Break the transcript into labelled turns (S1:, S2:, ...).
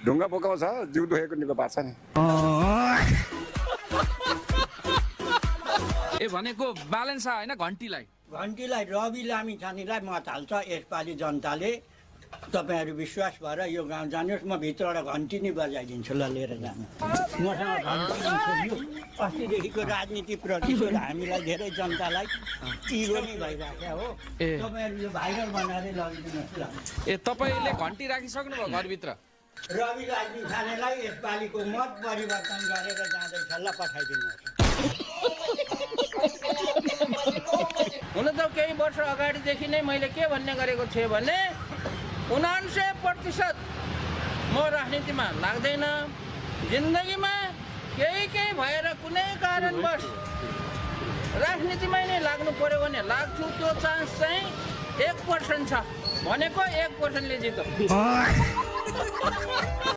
S1: ढुङ्गा बोकाउँछ जिउ दुखेको निको पार्छ नि।
S2: ए भनेको ब्यालेन्स होइन घन्टीलाई
S3: रवि लामिछानेलाई मत हाल्छ यसपालि जनताले। तपाईँहरू विश्वास भएर यो गाउँ जानुहोस्, म भित्रबाट घन्टी नै बजाइदिन्छु। ल लिएर जानु, मसँग घन्टी दिन्छु। अस्तिदेखिको राजनीतिप्रति हामीलाई धेरै जनतालाई चिरो नै भइरहेको हो। तपाईँहरू यो भाइरल बनाएर लगिदिनुहोस् ल।
S2: ए तपाईँले घन्टी राखिसक्नुभयो घरभित्र?
S3: रवि लामिछानेलाई यसपालिको मत परिवर्तन गरेर जाँदैछ, ल पठाइदिनुहोस्।
S4: हुन त केही वर्ष अगाडिदेखि नै मैले के भन्ने गरेको थिएँ भने 99% म राजनीतिमा लाग्दैन। जिन्दगीमा केही भएर कुनै कारणवश राजनीतिमै नै लाग्नु पर्यो भने लाग्छु। त्यो चान्स चाहिँ 1% छ भनेको 1%ले जित्छ।